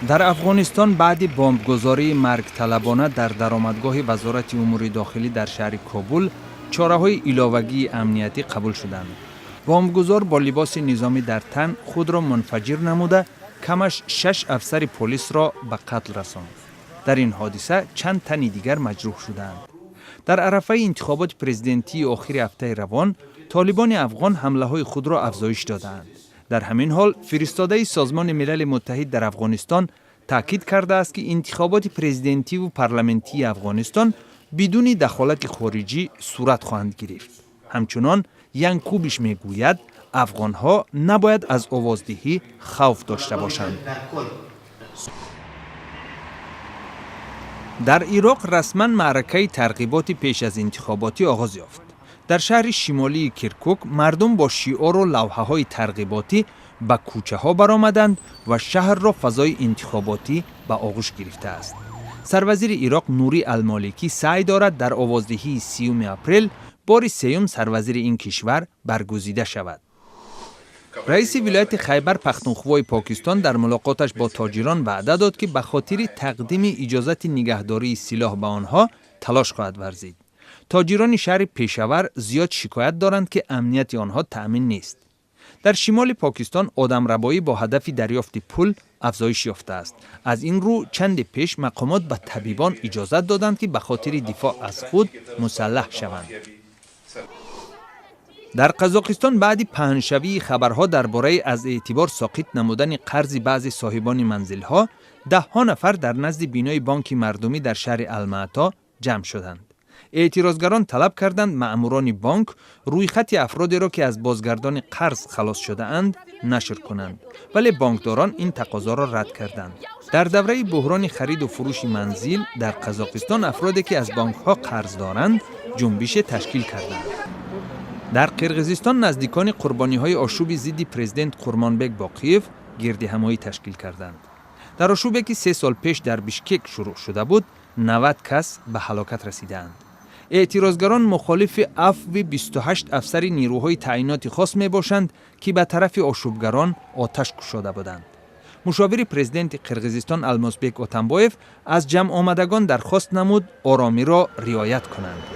Дар Афғонистон баъди бомбгузории маргталабона дар даромадгоҳи Вазорати умури дохилӣ дар шаҳри Кобул чораҳои иловагии амниятӣ қабул шуданд. Бомбгузор бо либоси низомӣ дар тан худро мунфаҷир намуда, камаш шаш афсари полисро ба қатл расонд. Дар ин ҳодиса чанд тани дигар маҷрӯҳ шуданд. Дар арафаи интихоботи президентии охири ҳафтаи равон Толибони афғон ҳамлаҳои худро афзоиш додаанд. Дар ҳамин ҳол фиристодаи Созмони Милали Муттаҳид дар Афғонистон таъкид кардааст, ки интихоботи президентиву парламентии Афғонистон бидуни дахолати хориҷӣ сурат хоҳанд гирифт. Ҳамчунон Ян Кубиш мегӯяд, афғонҳо набояд аз овоздиҳӣ хавф дошта бошанд. Дар Ироқ расман маъракаи тарғиботи пеш аз интихоботӣ оғоз ёфт. Дар шаҳри шимолии Киркук мардум бо шиору лавҳаҳои тарғиботӣ ба кӯчаҳо баромаданд ва шаҳрро фазои интихоботӣ ба оғӯш гирифтааст. Сарвазири Ироқ Нурӣ Алмоликӣ саъй дорад дар овоздиҳии 30-уми апрел бори сеюм сарвазири ин кишвар баргузида шавад. Раиси вилояти Хайбар Пахтунхвои Покистон дар мулоқоташ бо тоҷирон ваъда дод, ки ба хотири тақдими иҷозати нигаҳдории силоҳ ба онҳо талош хоҳад варзид. Тоҷирони шаҳри Пешавар зиёд шикоят доранд, ки амнияти онҳо таъмин нест. Дар шимоли Покистон одамрабоӣ бо ҳадафи дарёфти пул афзоиш ёфтааст. Аз ин рӯ чанде пеш мақомот ба табибон иҷозат доданд, ки ба хотири дифоъ аз худ мусаллаҳ шаванд. Дар Қазоқистон баъди паҳншавии хабарҳо дар бораи аз эътибор соқит намудани қарзи баъзе соҳибони манзилҳо, даҳҳо нафар дар назди бинои Бонки мардумӣ дар шаҳри Алмаато ҷамъ шуданд. Эътирозгарон талаб карданд, маъмурони бонк рӯйхати афродеро, ки аз бозгардони қарз халос шудаанд, нашр кунанд, вале бонкдорон ин тақозоро рад карданд. Дар давраи буҳрони хариду фурӯши манзил дар Қазоқистон афроде, ки аз бонкҳо қарз доранд, ҷунбише ташкил карданд. Дар Қирғизистон наздикони қурбониҳои ошӯби зидди президент Қурмонбек Боқиев гирдиҳамоӣ ташкил карданд. Дар ошӯбе, ки 3 сол пеш дар Бишкек шурӯъ шуда буд, 90 кас ба ҳалокат расидаанд. Эътирозгарон мухолифи афви 28 афсари нирӯҳои таъиноти хос мебошанд, ки ба тарафи ошӯбгарон оташ кушода буданд. Мушовири президенти Қирғизистон Алмосбек Отамбоев аз ҷамъомадагон дархост намуд, оромиро риоят кунанд.